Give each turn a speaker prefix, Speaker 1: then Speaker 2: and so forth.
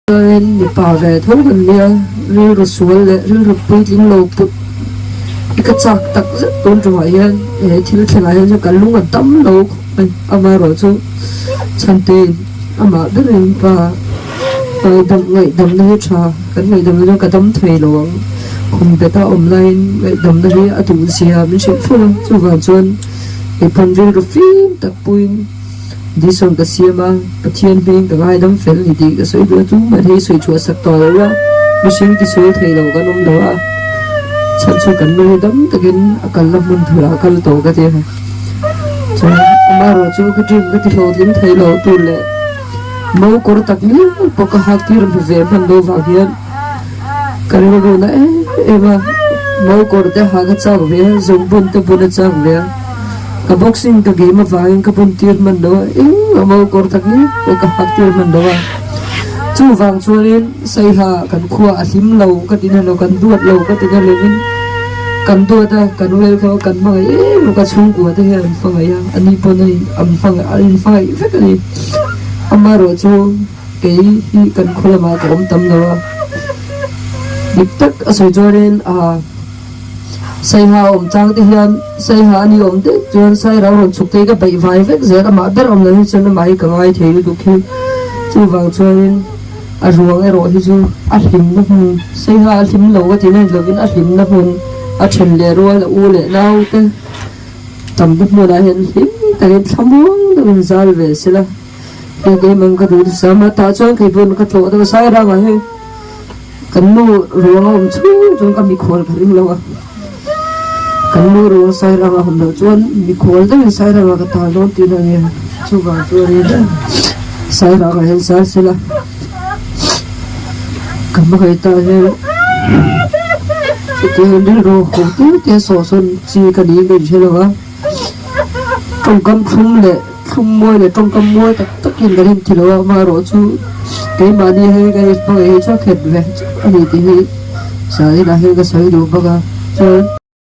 Speaker 1: Chuanin mipa ve tho kan nia, rilru sual leh rilru puitling lo put hi ka chak tak zet tun tumah hian he thil thlengah hian chuan ka lung a dam lo khawp mai. Amaherawh chu chhantein amah berin pa ngaihdam ngaihdamna hi tha kan ngaihdamna chuan ka dam thei lo ang khum beta awm laiin ngaihdamna hi a duh zia min hrilh fur a, chuvang chuan keipawn rilru fim tak puiin. Dison ka siam a, Pathian hming ka ngaidam fel ni tih ka sawi duh a, chu man hei sawi chhuah sak tawh lo a, mihring tisual thei lo kan awm lo a, chhan chu kan nu hi dam takin a kalna hmun turah a kal tawh ka ti a, chuan amaherawh chu ka dream ka ti hlawhtling thei lo tur leh mo kawr tak ngial pawh ka hak tir hmu ve hman lo vang hian ka rilru na em em a, mo kawr te ha ka chak ve a, zungbun te bun a chak ve a. Ka boxing ka game avangin ka bun tir hman lo a, eng a mo kawr tak ni pawh ka hak tir hman lo a. Chuvang chuanin Saiha kan khua a hlim lo ka ti na lo, kan duat lo ka ti na lovin kan duat a, kan welcome a, kan hmangaih em em ka chhungkua te hian an hmangaih a, ani pawn a an hmangaih an inhmangaih vek a ni. Amaherawhchu kei hi kan khaw lamah ka awm tam lo a, dik tak a sawi chuanin aa. Saiha awm chang te hian Saiha a ni awm deuh chuan Sairang rawn chhuk te hi ka beih vai vek zel amah ber awm lo hi chuan amah hi ka ngai thei lutuk hi chuvang chuanin a ruang erawh hi chu a hlimna hmun Saiha a hlim lo ka ti na ni lovin a hlimna hmun a then leh rual a u leh nau te tam te hmunah hian hlim takin thlamuang deuhin zal ve sela hei keimah ka duh thusam a tah chuan keipawn ka tlawh deuh a Sairangah hi. Kan nu ruang a awm chhung chuan ka mikhual ka ring lo a, kan nu ruang Sairang a awm loh chuan mikhual deuhin Sairang ah ka tal dawn tihna a nia, chuvang chuanin Sairang ah hian zar sela ka hmangaih ta hian chutiang rilru ho te te sawhsawn chi ka niin ka inhre lo a, tawngkam thlum leh. Thlum mawi leh tawngkam mawi tak takin kan inti lo a, amaherawhchu keimahni hei kan inhmangaih hi chu a khet ve chauh a ni tih hi zaninah hian ka sawi duh bawk a, chuan.